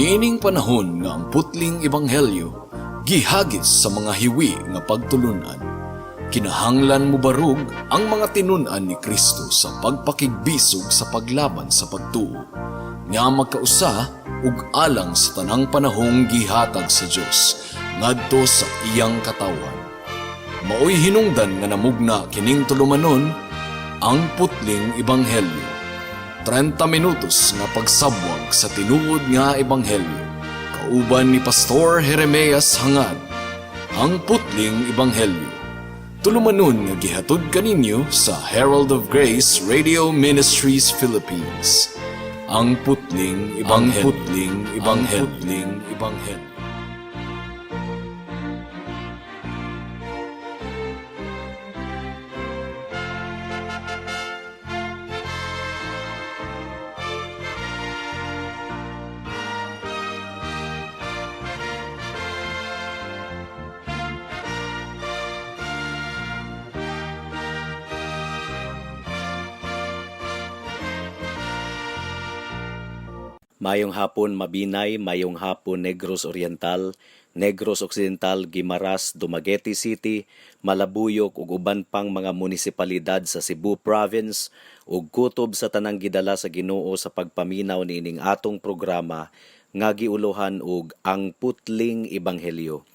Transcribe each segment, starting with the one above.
Niining panahon nga ang putling ebanghelyo gihagis sa mga hiwi nga pagtulunan, kinahanglan mobarog ang mga tinun-an ni Kristo sa pagpakigbisog sa paglaban sa pagtuo nga magkausa ug alang sa tanang panahong gihatag sa Dios ngadto sa iyang katawhan. Maoy hinungdan nga namugna kining tulumanon, Ang Putling Ebanghelyo. 30 minutos nga pagsabwag sa tinuod nga ebanghelyo. Kauban ni Pastor Jeremias Hangad. Ang Putling Ebanghelyo. Tulumanon nga gihatod kaninyo sa Herald of Grace Radio Ministries Philippines. Ang Putling Ebanghelyo. Ang Putling Ebanghelyo. Ang Putling Ebanghelyo. Mayong hapon, Mabinay, mayong hapon, Negros Oriental, Negros Occidental, Guimaras, Dumaguete City, Malabuyok ug uban pang mga munisipalidad sa Cebu Province ug kutob sa tanang gidala sa Ginoo sa pagpaminaw niining atong programa nga giuluhan og Ang Putling Ebanghelyo.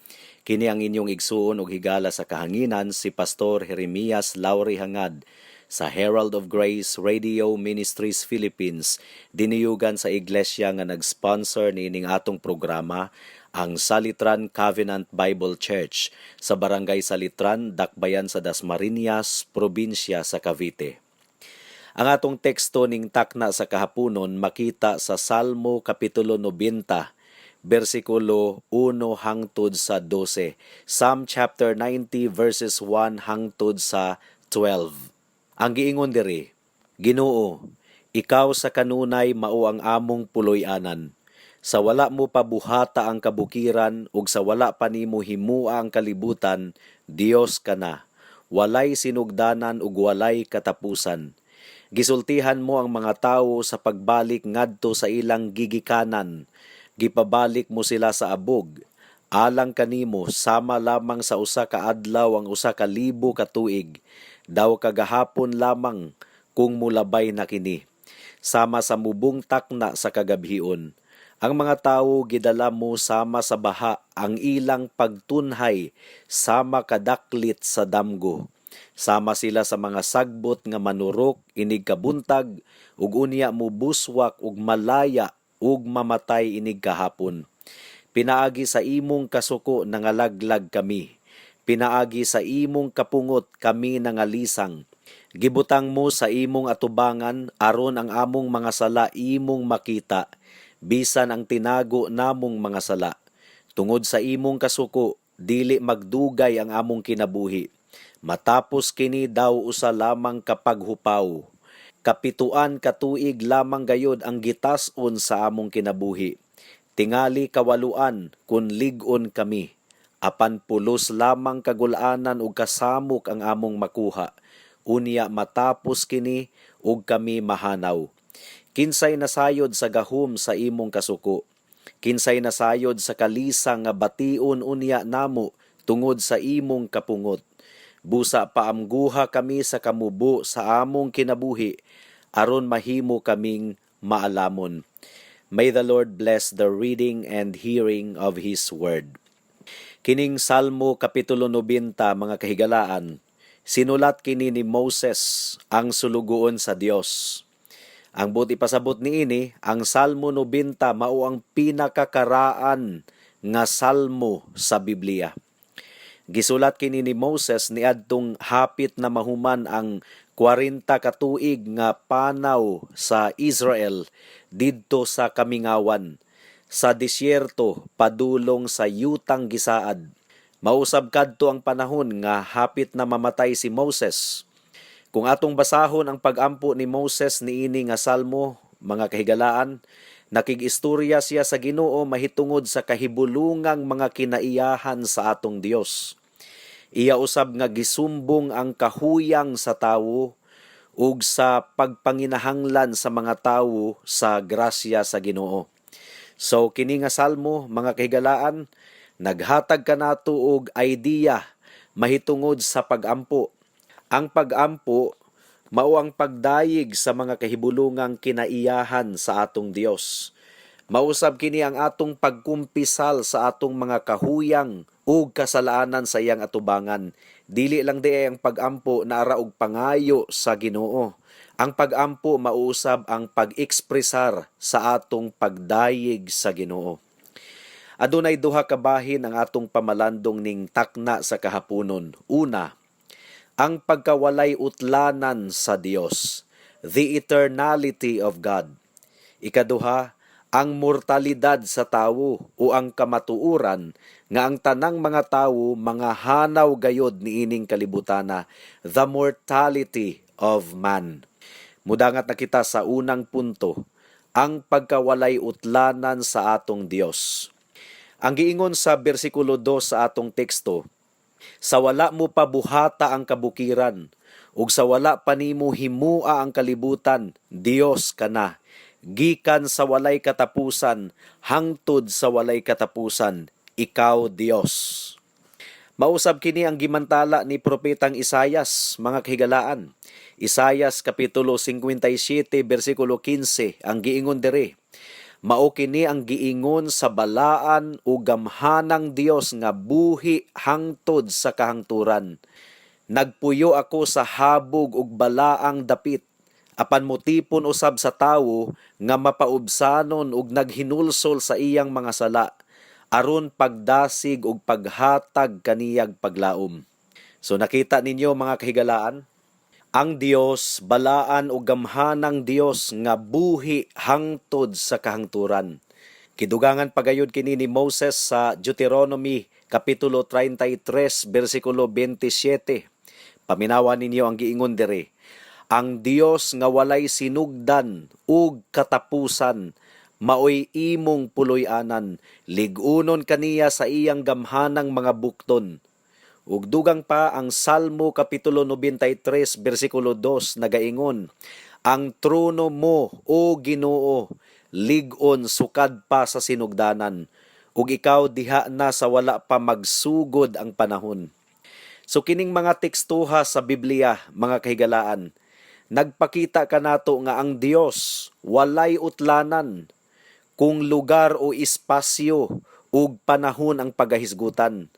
Kini ang inyong igsuon ug higala sa kahanginan, si Pastor Jeremias Lauri Hangad sa Herald of Grace Radio Ministries Philippines, diniyugan sa iglesia nga nag-sponsor niining atong programa, ang Salitran Covenant Bible Church sa Barangay Salitran, Dakbayan sa Dasmariñas, probinsya sa Cavite. Ang atong teksto ning takna sa kahaponon makita sa Salmo Kapitulo 90, bersikulo 1 hangtod sa 12. Psalm chapter 90 verses 1 hangtod sa 12. Ang giingon diri, "Ginoo, ikaw sa kanunay mao ang among puloy-anan. Sa wala mo pabuhata ang kabukiran ug sa wala pa nimo himua ang kalibutan, Dios ka na. Walay sinugdanan ug walay katapusan. Gisultihan mo ang mga tawo sa pagbalik ngadto sa ilang gigikanan. Gipabalik mo sila sa abog. Alang kanimo, sama lamang sa usa ka adlaw ang 1,000 ka tuig. Daw kagahapon lamang kung mulabay na kini. Sama sa mubong takna sa kagabhion. Ang mga tawo gidala mo sama sa baha, ang ilang pagtunhay sama kadaklit sa damgo. Sama sila sa mga sagbot nga manurok inig kabuntag ug unya mubuswak ug malaya ug mamatay inig kahapon. Pinaagi sa imong kasuko nangalaglag kami. Pinaagi sa imong kapungot kami nangalisang. Gibutang mo sa imong atubangan aron ang among mga sala imong makita, bisan ang tinago namong mga sala. Tungod sa imong kasuko, dili magdugay ang among kinabuhi. Matapos kini daw usa lamang kapaghupaw. 7 ka tuig lamang gayod ang gitas-on sa among kinabuhi. Tingali 8 kun lig-on kami. Apan pulos lamang kagulanan ug kasamok ang among makuha. Unya matapos kini ug kami mahanaw. Kinsay nasayod sa gahom sa imong kasuko? Kinsay nasayod sa kalisa nga bation unya namo tungod sa imong kapungot? Busa paamguha kami sa kamubo sa among kinabuhi, aron mahimo kaming maalamon." May the Lord bless the reading and hearing of His Word. Kining Salmo Kapitulo 90, mga kahigalaan, sinulat kini ni Moses, ang sulugoon sa Dios. Ang buot ipasabot niini, ang Salmo 90 mao ang pinakakaraan nga salmo sa Biblia. Gisulat kini ni Moses niadtong hapit na mahuman ang 40 ka tuig nga panaw sa Israel didto sa kamingawan, sa disyerto padulong sa yutang gisaad. Mausab kadto ang panahon nga hapit na mamatay si Moses. Kung atong basahon ang pagampo ni Moses niini nga salmo, mga kahigalaan, nakig-istorya siya sa Ginoo mahitungod sa kahibulungang mga kinaiyahan sa atong Dios. Iya usab nga gisumbong ang kahuyang sa tawo ug sa pagpanginahanglan sa mga tawo sa grasya sa Ginoo. So kini nga salmo, mga kahigalaan, naghatag kanato og idea mahitungod sa pagampo. Ang pagampo mao ang pagdayeg sa mga kahibulungang kinaiyahan sa atong Dios. Mausab kini ang atong pagkumpisal sa atong mga kahuyang ug kasalanan sa iyang atubangan. Dili lang diay ang pagampo naara og pangayo sa Ginoo. Ang pagampo mausab ang pag-ekspresar sa atong pagdayeg sa Ginoo. Adunay duha ka bahin ang atong pamalandong ning takna sa kahaponon. Una, ang pagkawalay utlanan sa Dios, the eternality of God. Ikaduha, ang mortalidad sa tawo o ang kamatuoran nga ang tanang mga tawo mga hanaw gayod niining kalibutana, the mortality of man. Mudangat na kita sa unang punto, ang pagkawalay utlanan sa atong Dios. Ang giingon sa bersikulo 2 sa atong teksto, "Sa wala mo pa buhata ang kabukiran, ug sa wala pa nimo himua ang kalibutan, Dios ka na. Gikan sa walay katapusan, hangtod sa walay katapusan, ikaw Dios." Mausab kini ang gimantala ni Propetang Isayas, mga kahigalaan. Isayas kapitulo 57 bersikulo 15 ang giingon diri. "Mao kini ang giingon sa balaan ug gamhanang Dios nga buhi hangtod sa kahangturan. Nagpuyo ako sa habog ug balaang dapit, apan motipon usab sa tawo nga mapaubsanon ug naghinulsol sa iyang mga sala aron pagdasig ug paghatag kaniyag paglaom." So nakita ninyo, mga kahigalaan, ang Dios balaan ug gamhanang Dios nga buhi hangtod sa kahangturan. Kidugangan pagayod kini ni Moses sa Deuteronomy kapitulo 33 bersikulo 27. Paminawa ninyo ang giingon diri. "Ang Dios nga walay sinugdan ug katapusan maoy imong puloy-anan, lig-unon kaniya sa iyang gamhanang mga bukton." Ug dugang pa ang Salmo kapitulo 93 bersikulo 2 nagaingon, "Ang trono mo, o Ginoo, lig-on sukad pa sa sinugdanan, ug ikaw diha na sa wala pa magsugod ang panahon." So kining mga tekstuha sa Biblia, mga kahigalaan, nagpakita kanato nga ang Dios walay utlanan kung lugar o espasyo ug panahon ang pagahisgutan.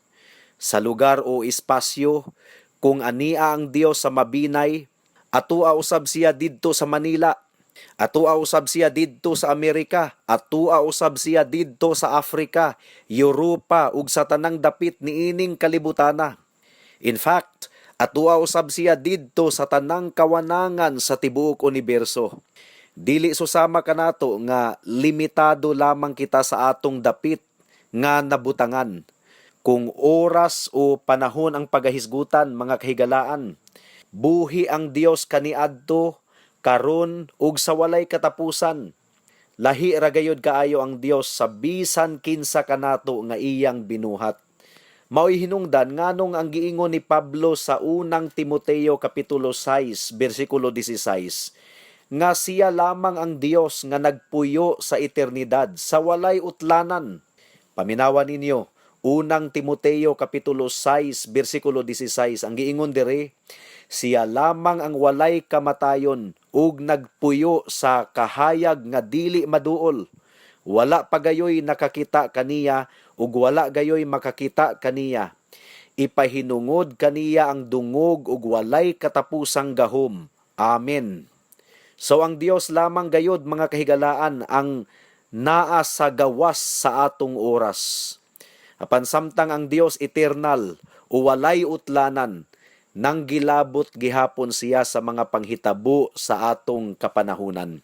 Sa lugar o espasyo, kung ania ang Dios sa Mabinay, atua usab siya didto sa Manila, atua usab siya didto sa Amerika, atua usab siya didto sa Afrika, Europa ug sa tanang dapit niining kalibutana. In fact, atua usab siya didto sa tanang kawanangan sa tibuok uniberso. Dili susama kanato nga limitado lamang kita sa atong dapit nga nabutangan. Kung oras o panahon ang pagahisgutan, mga kahigalaan, buhi ang Dios kaniadto, karon ug sa walay katapusan. Lahi ra gayud kaayo ang Dios sa bisan kinsa kanato nga iyang binuhat. Maoy hinungdan nganong ang giingon ni Pablo sa Unang Timoteo kapitulo 6 bersikulo 16 nga siya lamang ang Dios nga nagpuyo sa eternidad sa walay utlanan. Paminawa ninyo, Unang Timoteo kapitulo 6 bersikulo 16 ang giingon diri, "Siya lamang ang walay kamatayon ug nagpuyo sa kahayag nga dili maduol. Wala pa gayoy nakakita kaniya ug wala gayoy makakita kaniya. Ipahinungod kaniya ang dungog ug walay katapusang gahom. Amen." So ang Dios lamang gayod, mga kahigalaan, ang naa sa gawas sa atong oras. Apan samtang ang Dios eternal o walay utlanan, nang gilabot gihapon siya sa mga panghitabo sa atong kapanahunan.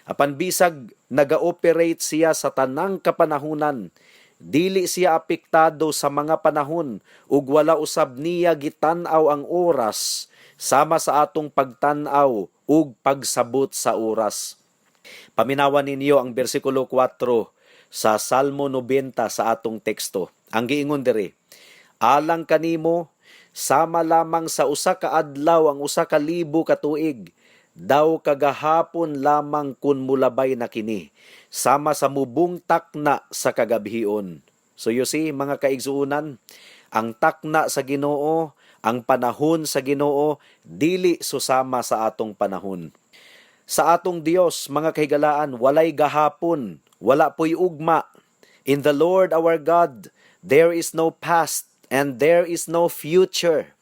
Apan bisag naga-operate siya sa tanang kapanahunan, dili siya apektado sa mga panahon ug wala usab niya gitan-aw ang oras sama sa atong pagtan-aw ug pagsabot sa oras. Paminawan ninyo ang bersikulo 4 sa Salmo 90 sa atong teksto. Ang giingon diri, "Alang kanimo, sama lamang sa 1 ka adlaw ang 1,000 ka tuig. Daw kagahapon lamang kun mulabay na kini, sama sa mubong takna sa kagabhion. So you see, mga kaigsuonan, ang takna sa Ginoo, ang panahon sa Ginoo, dili susama sa atong panahon. Sa atong Dios, mga kahigalaan, walay gahapon, wala po'y ugma. In the Lord our God, there is no past and there is no future.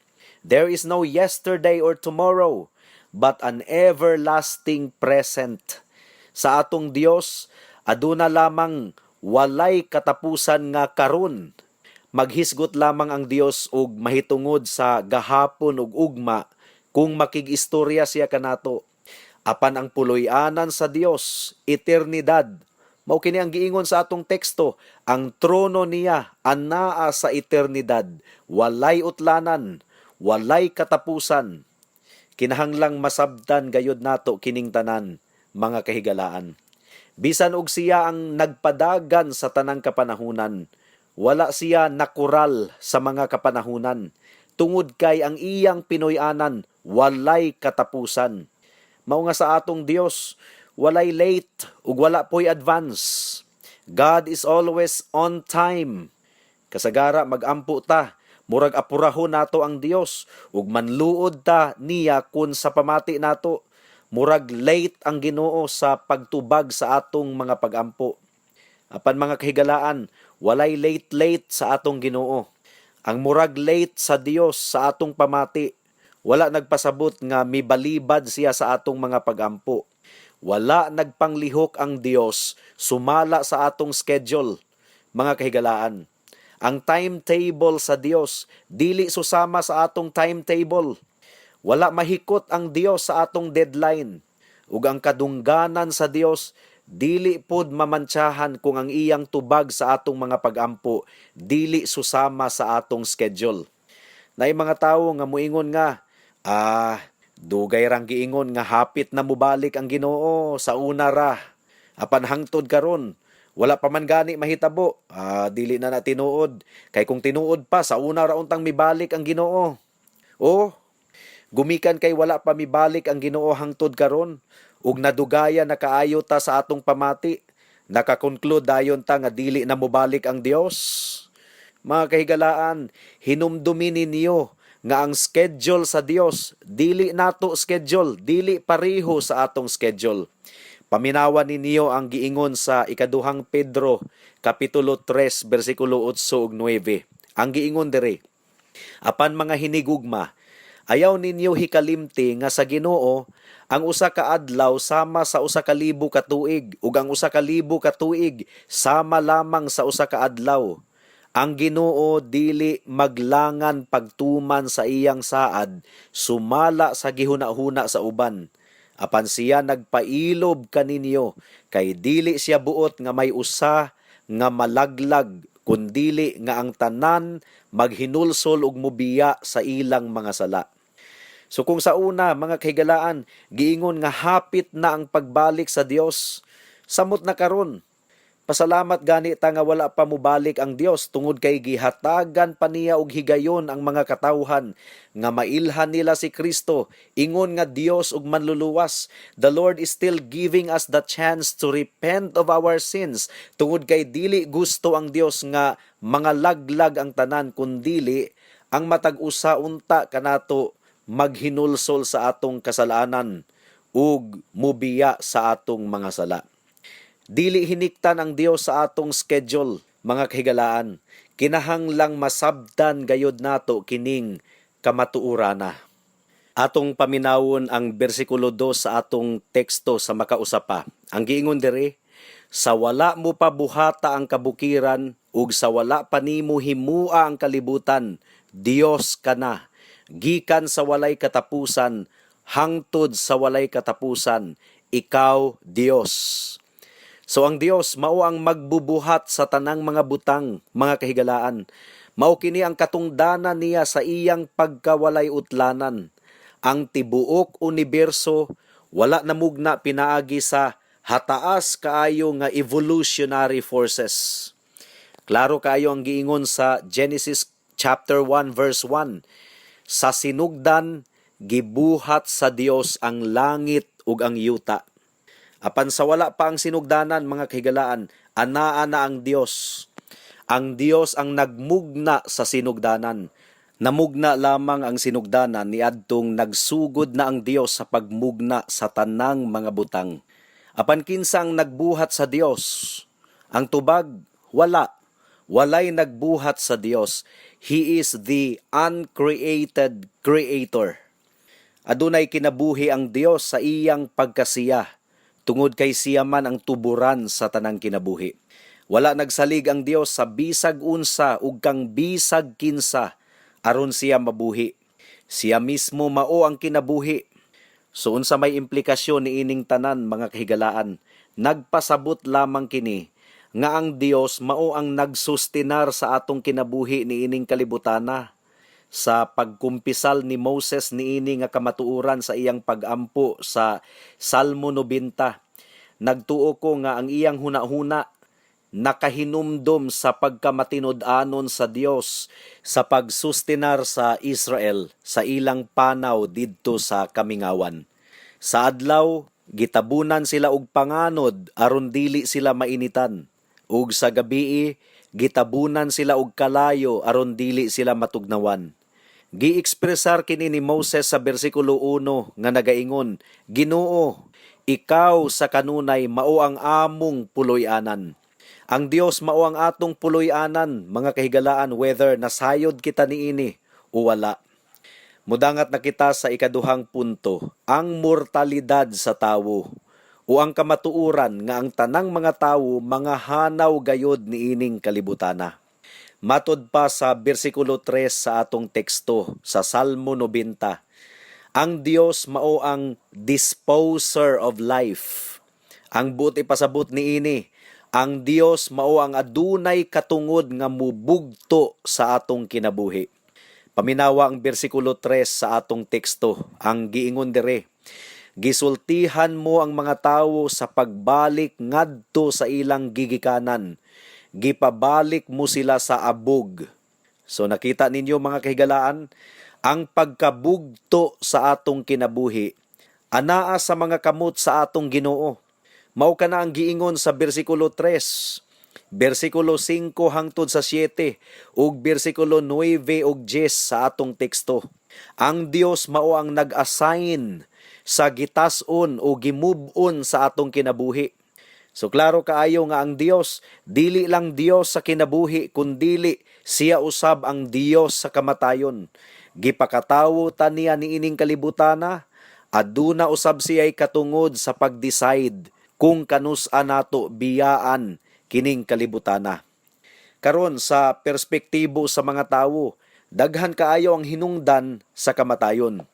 There is no yesterday or tomorrow, but an everlasting present. Sa atong Dios, aduna lamang walay katapusan nga karon. Maghisgot lamang ang Dios og mahitungod sa gahapon ug ugma kung makig-istorya siya kanato. Apan ang puloy-anan sa Dios, eternidad. Mao kini ang giingon sa atong teksto, ang trono niya anaa sa eternidad, walay utlanan, walay katapusan. Kinahanglang masabtan gayud nato kining tanan, mga kahigalaan. Bisan og siya ang nagpadagan sa tanang kapanahunan, wala siya nakural sa mga kapanahunan tungod kay ang iyang pinuy-anan walay katapusan. Mao nga sa atong Dios, walay late ug wala poy advance. God is always on time. Kasagara magampo ta, murag apurahon nato ang Dios ug manluod ta niya kun sa pamati nato murag late ang Ginoo sa pagtubag sa atong mga pagampo. Apan, mga kahigalaan, walay late late sa atong Ginoo. Ang murag late sa Dios sa atong pamati, wala nagpasabot nga mibalibad siya sa atong mga pagampo. Wala nagpanglihok ang Dios sumala sa atong schedule, mga kahigalaan. Ang timetable sa Dios dili susama sa atong timetable. Wala mahikot ang Dios sa atong deadline. Ug ang kadungganan sa Dios dili pod mamantsahan kung ang iyang tubag sa atong mga pagampo dili susama sa atong schedule. Naay mga tawo nga muingon nga, "Ah, dugay rang giingon nga hapit na mubalik ang Ginoo, sa una ra. Apan hangtod karon, wala pa man gani mahitabo. Ah, dili na na tinuod. Kay kung tinuod pa, sa una ra untang mibalik ang Ginoo." O gumikan kay wala pa mibalik ang Ginoo hangtod karon ug nadugaya na kaayo ta sa atong pamati, nakakonclude dayon ta nga dili na mobalik ang Dios. Mga kahigalaan, hinumdumi ninyo nga ang schedule sa Dios dili nato schedule, dili pareho sa atong schedule. Paminawan ninyo ang giingon sa Ikaduhang Pedro kapitulo 3 bersikulo 8 ug 9. Ang giingon diri, "Apan mga hinigugma, ayaw ninyo hikalimti nga sa Ginoo ang 1 ka adlaw sama sa 1,000 ka tuig ug ang 1,000 ka tuig sama lamang sa 1 ka adlaw. Ang Ginoo dili maglangan pagtuman sa iyang saad sumala sa gihuna-huna sa uban. Apan siya nagpailob kaninyo kay dili siya buot nga may usa nga malaglag kundili nga ang tanan maghinulsol ug mubiya sa ilang mga sala." So kung sa una, mga kahigalaan, giingon nga hapit na ang pagbalik sa Dios, samot na karon. Pasalamat gani ta nga wala pa mobalik ang Dios tungod kay gihatagan pa niya og higayon ang mga katawhan nga mailhan nila si Kristo ingon nga Dios ug Manluluwas. The Lord is still giving us the chance to repent of our sins tungod kay dili gusto ang Dios nga mga laglag ang tanan kundili ang matag usa unta kanato maghinulsol sa atong kasalanan ug mubiya sa atong mga sala. Dili hiniktan ang Dios sa atong schedule, mga kahigalaan. Kinahanglang masabtan gayud nato kining kamatuorana. Atong paminawon ang bersikulo 2 sa atong teksto sa makausa pa. Ang giingon diri, "Sa wala mo pa buhata ang kabukiran ug sa wala pa nimo himua ang kalibutan, Dios ka na. Gikan sa walay katapusan hangtod sa walay katapusan, ikaw Dios." So ang Dios mao ang magbubuhat sa tanang mga butang, mga kahigalaan. Mao kini ang katungdanan niya sa iyang pagkawalay utlanan. Ang tibuok uniberso wala namugna pinaagi sa hataas kaayo nga evolutionary forces. Klaro kaayo ang giingon sa Genesis chapter 1 verse 1. "Sa sinugdan Gibuhat sa Dios ang langit ug ang yuta. Apan sa wala pa ang sinugdanan, mga kahigalaan, anaa na ang Dios. Ang Dios ang nagmugna sa sinugdanan. Namugna lamang ang sinugdanan niadtong nagsugod na ang Dios sa pagmugna sa tanang mga butang. Apan kinsa ang nagbuhat sa Dios? Ang tubag, wala. Walay nagbuhat sa Dios. He is the uncreated creator. Adunay kinabuhi ang Dios sa iyang pagkasiya, tungod kay siya man ang tuburan sa tanang kinabuhi. Wala nagsalig ang Dios sa bisag unsa ug kang bisag kinsa aron siya mabuhi. Siya mismo mao ang kinabuhi. So unsa may implikasyon niining tanan, mga kahigalaan? Nagpasabot lamang kini nga ang Dios mao ang nagsustinar sa atong kinabuhi niining kalibutana. Sa pagkumpisal ni Moses niini nga kamatuoran sa iyang pagampo sa Salmo 90, nagtuo ko nga ang iyang hunahuna nakahinumdom sa pagkamatinud-anon sa Dios sa pagsustinar sa Israel sa ilang panaw didto sa kamingawan. Sa adlaw, gitabunan sila og panganod aron dili sila mainitan. Ug sa gabii, gitabunan sila og kalayo aron dili sila matugnawan. Giekspresar kini ni Moses sa bersikulo 1 nga nagaingon, "Ginoo, ikaw sa kanunay mao ang among puloy-anan." Ang Dios mao ang atong puloy-anan, mga kahigalaan, whether nasayod kita niini o wala. Mudangat na kita sa ikaduhang punto, ang mortalidad sa tawo o ang kamatuoran nga ang tanang mga tawo mga hanaw gayod niining kalibutana. Matod pa sa bersikulo 3 sa atong teksto sa Salmo 90, ang Dios mao ang disposer of life. Ang buot ipasabot niini, ang Dios mao ang adunay katungod nga mubugto sa atong kinabuhi. Paminawa ang bersikulo 3 sa atong teksto, ang giingon dire, "Gisultihan mo ang mga tawo sa pagbalik ngadto sa ilang gigikanan. Gipabalik mo sila sa abog." So nakita ninyo, mga kahigalaan, ang pagkabugto sa atong kinabuhi anaa sa mga kamot sa atong Ginoo. Mao kana ang giingon sa bersikulo 3, bersikulo 5 hangtod sa 7 ug bersikulo 9 ug 10 sa atong teksto. Ang Dios mao ang nag-assign sa gitas-on o gimove-on sa atong kinabuhi. So klaro kaayo nga ang Dios dili lang Dios sa kinabuhi kundili siya usab ang Dios sa kamatayon. Gipakatawo ta niya niining kalibutana, aduna usab siya'y katungod sa pag-decide kung kanus-a nato biyaan kining kalibutana. Karon, sa perspektibo sa mga tawo, daghan kaayo ang hinungdan sa kamatayon.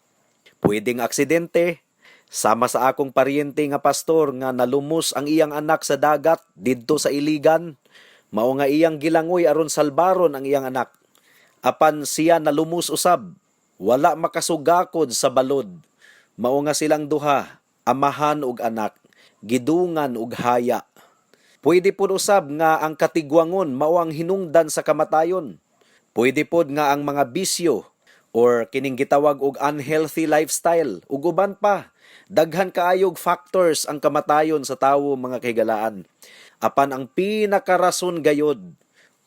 Pwedeng aksidente, sama sa akong paryente nga pastor nga nalumos ang iyang anak sa dagat didto sa Iligan, mao nga iyang gilangoy aron salbaron ang iyang anak. Apan siya nalumos usab, wala makasugakod sa balod. Mao nga silang duha, amahan ug anak, gidungan og haya. Pwede pod usab nga ang katigwangon mao ang hinungdan sa kamatayon. Pwede pod nga ang mga bisyo or kining gitawag og unhealthy lifestyle ug uban pa. Daghan kaayog factors ang kamatayon sa tawo, mga kahigalaan. Apan ang pinakarason gayod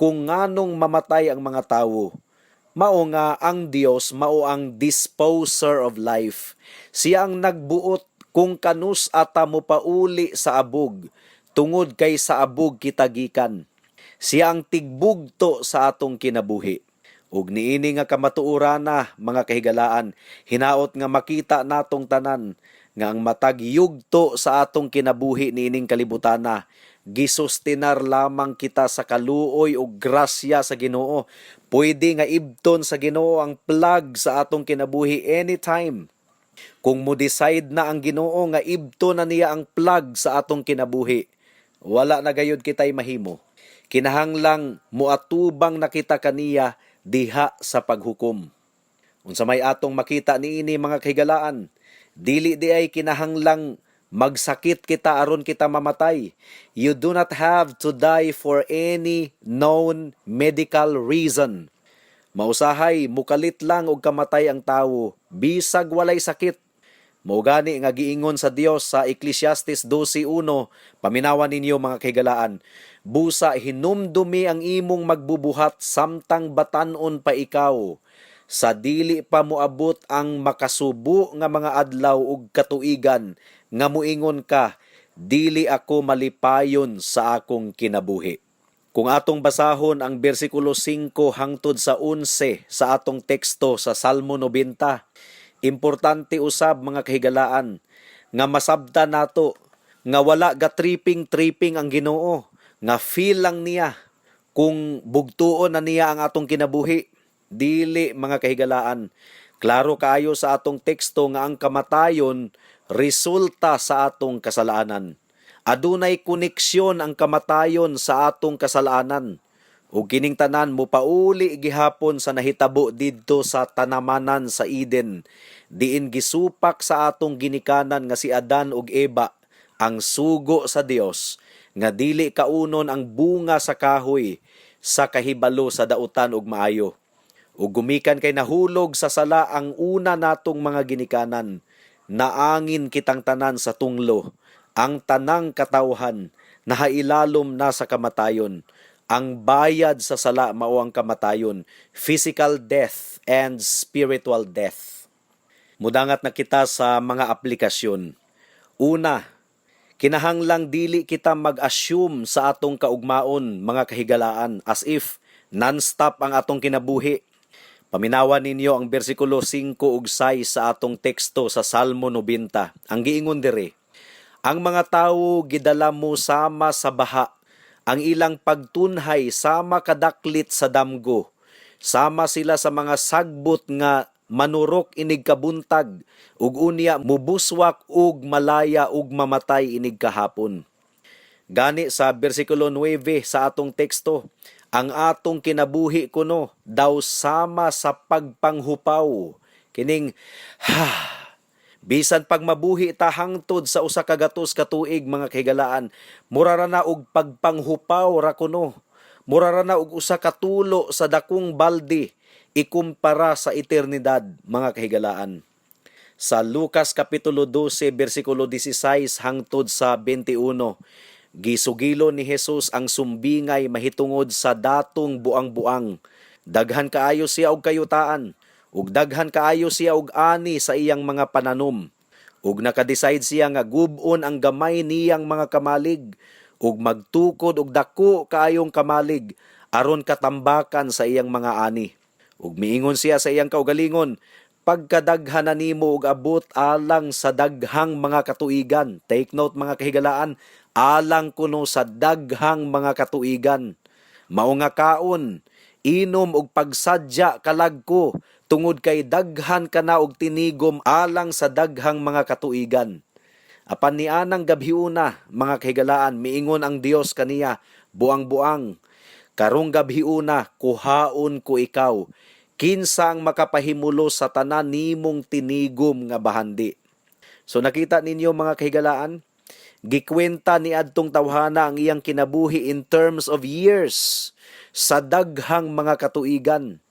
kung nganong mamatay ang mga tawo, mao nga ang Dios mao ang disposer of life. Siya ang nagbuot kung kanus-a ta mopauli sa abog tungod kay sa abog kita gikan. Siya ang tigbugto sa atong kinabuhi. Ug niini nga kamatuorana, mga kahigalaan, hinaot nga makita natong tanan nga ang matag yugto sa atong kinabuhi niining kalibutana, gisustinar lamang kita sa kaluoy ug grasya sa Ginoo. Pwede nga ibton sa Ginoo ang plug sa atong kinabuhi anytime. Kung mo decide na ang Ginoo nga ibton na niya ang plug sa atong kinabuhi, wala na gayud kitay mahimo. Kinahanglang moatubang na kita kaniya diha sa paghukom. Unsa may atong makita niini, mga kahigalaan? Dili diay kinahanglang magsakit kita aron kita mamatay. You do not have to die for any known medical reason. Mausahay mukalit lang og kamatay ang tawo bisag walay sakit. Mao gani nga giingon sa Dios sa Ecclesiastes 12:1, paminawan ninyo, mga kahigalaan, "Busa hinumdumi ang imong magbubuhat samtang batan-on pa ikaw, sa dili pa moabot ang makasubo nga mga adlaw ug katuigan nga muingon ka, 'Dili ako malipayon sa akong kinabuhi.'" Kung atong basahon ang bersikulo 5 hangtod sa 11 sa atong teksto sa Salmo 90, importante usab, mga kahigalaan, nga masabtan nato nga wala ga tripping-tripping ang Ginoo, nga feel lang niya kung bugtuon na niya ang atong kinabuhi. Dili, mga kahigalaan. Klaro kaayo sa atong teksto nga ang kamatayon resulta sa atong kasalanan. Adunay koneksyon ang kamatayon sa atong kasalanan. Ug kining tanan mopauli gihapon sa nahitabo didto sa tanamanan sa Eden, diin gisupak sa atong ginikanan nga si Adan ug Eva ang sugo sa Dios nga dili kaunon ang bunga sa kahoy sa kahibalo sa dautan ug maayo. Ug gumikan kay nahulog sa sala ang una natong mga ginikanan, naangin kitang tanan sa tunglo. Ang tanang katawhan nahailalom na sa kamatayon. Ang bayad sa sala mao ang kamatayon, physical death and spiritual death. Mudangat na kita sa mga aplikasyon. Una, kinahanglang dili kita mag-assume sa atong kaugmaon, mga kahigalaan, as if non-stop ang atong kinabuhi. Paminawan ninyo ang bersikulo 5 ug 6 sa atong teksto sa Salmo 90. Ang giingon diri, "Ang mga tawo gidala mo sama sa baha, ang ilang pagtunhay sama kadaklit sa damgo. Sama sila sa mga sagbot nga manurok inig kabuntag ug unya mubuswak ug malaya ug mamatay inig kahapon." Gani sa bersikulo 9 sa atong teksto, ang atong kinabuhi kuno daw sama sa pagpanghupaw. Kining ha, bisan pag mabuhi ta hangtod sa 100 ka tuig, mga kahigalaan, mura ra na og pagpanghupaw ra kuno. Mura ra na og usa ka tulo sa dakong balde ikumpara sa eternidad, mga kahigalaan. Sa Lucas kapitulo 12 bersikulo 16 hangtod sa 21, gisugilo ni Jesus ang sumbingay mahitungod sa datong buang-buang. Daghan kaayo siya og kayutaan ug daghan kaayo siya og ani sa iyang mga pananom. Ug naka-decide siya nga gub-on ang gamay niyang mga kamalig ug magtukod og dako kaayong kamalig aron katambakan sa iyang mga ani. Ug miingon siya sa iyang kaugalingon, "Pagkadaghan na nimo og abot alang sa daghang mga katuigan." Take note, mga kahigalaan, alang kuno sa daghang mga katuigan. "Mao nga kaon, inom og pagsadya kalag ko tungod kay daghan ka na og tinigom alang sa daghang mga katuigan." Apan nianang gabhiuna, mga kahigalaan, miingon ang Dios kaniya, "Buang-buang, karong gabhiuna kuhaon ko ikaw. Kinsa ang makapahimulo sa tanan nimong tinigom nga bahandi?" So nakita ninyo, mga kahigalaan, gikwenta ni adtong tawhana ang iyang kinabuhi in terms of years, sa daghang mga katuigan.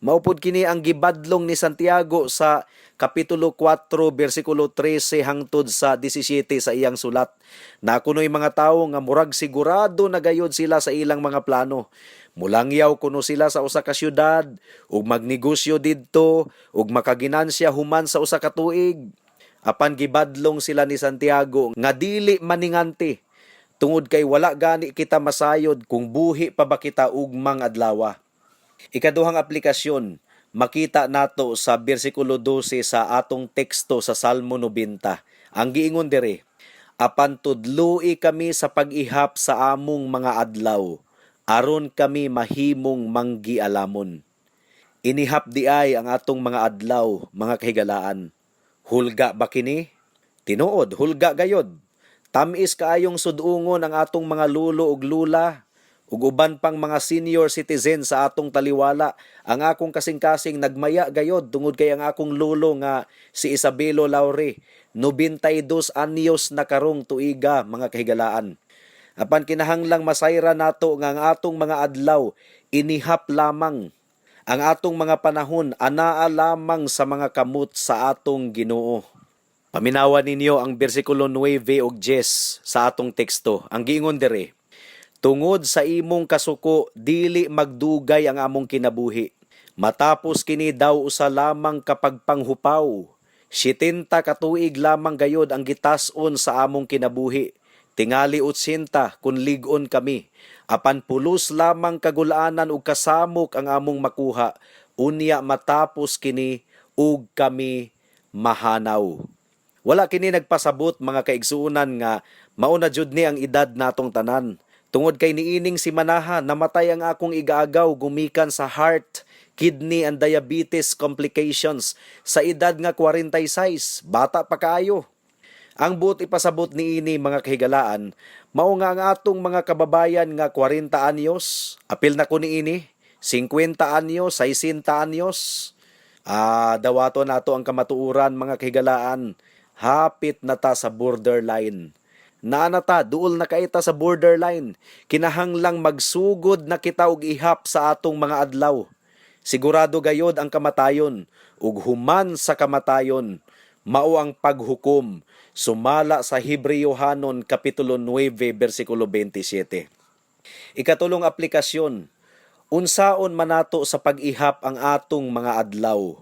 Mao pod kini ang gibadlong ni Santiago sa kapitulo 4 bersikulo 13 hangtod sa 17 sa iyang sulat. Na kuno'y mga tawo nga murag sigurado na gayod sila sa ilang mga plano. Mulangyaw kuno sila sa usa ka syudad ug magnegosyo didto ug makaginansya human sa usa ka tuig. Apan gibadlong sila ni Santiago nga dili maninganti tungod kay wala gani kita masayod kung buhi pa ba kita ugmang adlawa. Ikaduhang aplikasyon, makita nato sa bersikulo 12 sa atong teksto sa Salmo 90. Ang giingon diri, "Apan tudloi kami sa pag-ihap sa among mga adlaw, aron kami mahimong manggialamon." Inihap diay ang atong mga adlaw, mga kahigalaan. Hulga ba kini? Tinuod, hulga gayod. Tamis kaayong sudungon ang atong mga lulo ug lula ug uban pang mga senior citizen sa atong taliwala. Ang akong kasing-kasing nagmaya gayod tungod kay ang akong lolo nga si Isabelo Laure, 92 anyos na karong tuiga, mga kahigalaan. Apan kinahanglang masayra nato nga ang atong mga adlaw inihap lamang. Ang atong mga panahon anaa lamang sa mga kamot sa atong Ginoo. Paminawa ninyo ang bersikulo 9 ug 10 sa atong teksto. Ang giingon diri, "Tungod sa imong kasuko, dili magdugay ang among kinabuhi. Matapos kini daw usa lamang kapag panghupaw. 70 ka tuig lamang gayod ang gitas-on sa among kinabuhi. Tingali 80 kung lig-on kami. Apan pulos lamang kagulanan ug kasamok ang among makuha. Unya matapos kini ug kami mahanaw." Wala kini nagpasabot, mga kaigsuonan, nga mauna jud ni ang edad natong tanan. Tungod kay niining simanaha, namatay ang akong igaagaw gumikan sa heart, kidney and diabetes complications sa edad nga 46, bata pa kaayo. Ang buot ipasabot niini, mga kahigalaan, mao nga ang atong mga kababayan nga 40 anyos, apil na ko niini, 50 anyos, 60 anyos, dawato nato ang kamatuoran, mga kahigalaan, hapit na ta sa borderline. Naa na ta, duol na kaayo ta sa borderline. Kinahanglang magsugod na kita og ihap sa atong mga adlaw. Sigurado gayod ang kamatayon, ug human sa kamatayon, mao ang paghukom, sumala sa Hebreohanon Kapitulo 9 bersikulo 27. Ikatulong aplikasyon, unsaon man nato sa pag-ihap ang atong mga adlaw?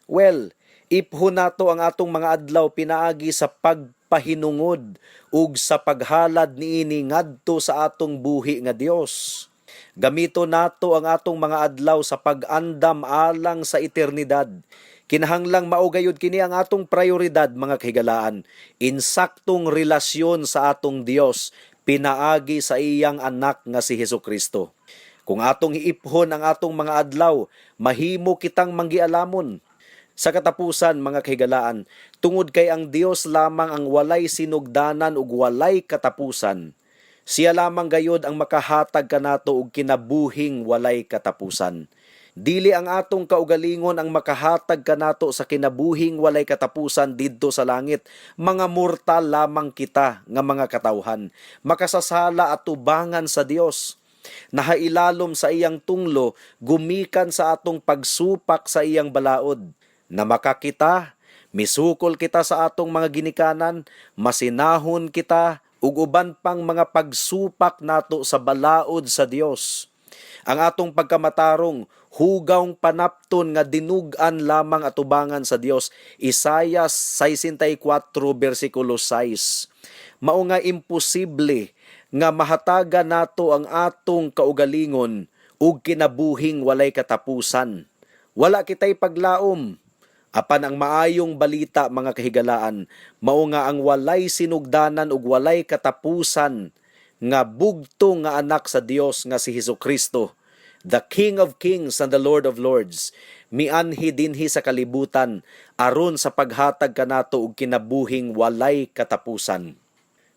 Well, iphon nato ang atong mga adlaw pinaagi sa pagpahinungod ug sa paghalad niini ngadto sa atong buhi nga Dios. Gamito nato ang atong mga adlaw sa pag-andam alang sa eternidad. Kinahanglang mao gayud kini ang atong prioridad, mga kahigalaan. Insaktong relasyon sa atong Dios pinaagi sa iyang anak nga si Hesus Kristo. Kung atong iiphon ang atong mga adlaw, mahimo kitang manggialamon. Sa katapusan, mga kahigalaan, tungod kay ang Dios lamang ang walay sinugdanan ug walay katapusan, siya lamang gayod ang makahatag kanato og kinabuhing walay katapusan. Dili ang atong kaugalingon ang makahatag kanato sa kinabuhing walay katapusan didto sa langit. Mga mortal lamang kita nga mga katawhan, makasasala at tubangan sa Dios. Nahailalom sa iyang tunglo gumikan sa atong pagsupak sa iyang balaod. Na makakita, misukol kita sa atong mga ginikanan, masinahon kita ug uban pang mga pagsupak nato sa balaod sa Dios. Ang atong pagkamatarong, hugawng panapton nga dinug-an lamang atubangan sa Dios. Isayas 64 bersikulo 6. Mao nga imposible nga mahatagan nato ang atong kaugalingon ug kinabuhing walay katapusan. Wala kitay paglaom. Apan ang maayong balita, mga kahigalaan, mao nga ang walay sinugdanan ug walay katapusan nga bugtong nga anak sa Dios nga si Hesus Kristo, the King of Kings and the Lord of Lords, mianhi dinhi sa kalibutan aron sa paghatag kanato og kinabuhing walay katapusan.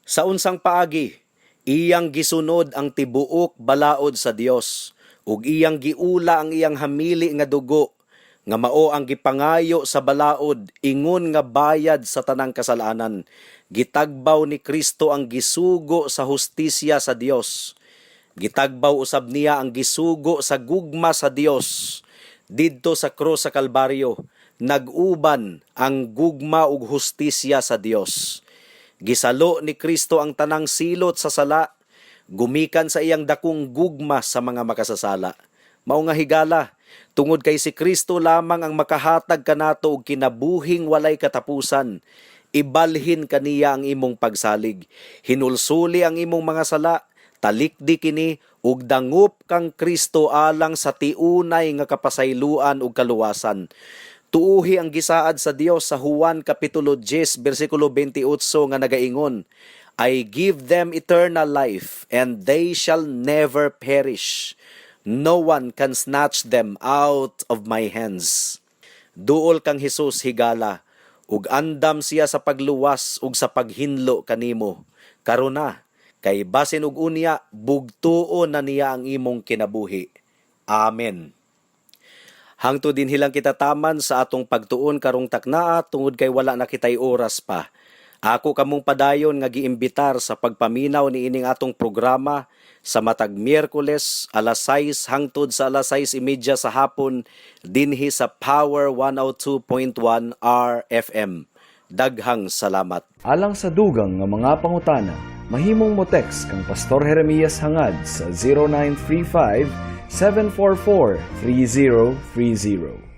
Sa unsang paagi, iyang gisunod ang tibuok balaod sa Dios ug iyang giula ang iyang hamili nga dugo nga mao ang gipangayo sa balaod ingon nga bayad sa tanang kasalanan. Gitagbaw ni Kristo ang gisugo sa hustisya sa Dios. Gitagbaw usab niya ang gisugo sa gugma sa Dios. Didto sa krus sa Kalbaryo, nag-uban ang gugma ug hustisya sa Dios. Gisalo ni Kristo ang tanang silot sa sala, gumikan sa iyang dakong gugma sa mga makasasala. Mao nga higala, tungod kay si Kristo lamang ang makahatag kanato og kinabuhing walay katapusan, ibalhin kaniya ang imong pagsalig. Hinulsuli ang imong mga sala, talikdi kini ug dangup kang Kristo alang sa tiunay nga kapasayloan ug kaluwasan. Tuuhi ang gisaad sa Dios sa Juan Kapitulo 10 bersikulo 28 nga nagaingon, "I give them eternal life, and they shall never perish. No one can snatch them out of my hands." Duol kang Hesus, higala, ug andam siya sa pagluwas ug sa paghinlo kanimo. Karon na, kay basin og unya bugtuon na niya ang imong kinabuhi. Amen. Hangtod dinhi lang kita taman sa atong pagtuon karong taknaa tungod kay wala na kitay oras pa. Ako kamong padayon nga giimbitar sa pagpaminaw niining atong programa sa matag Miyerkules, alas 6 hangtod sa alas 6:30 sa hapon dinhi sa Power 102.1 RFM. Daghang salamat. Alang sa dugang nga mga pangutana, mahimong mo text kang Pastor Jeremias Hangad sa 0935 744 3030.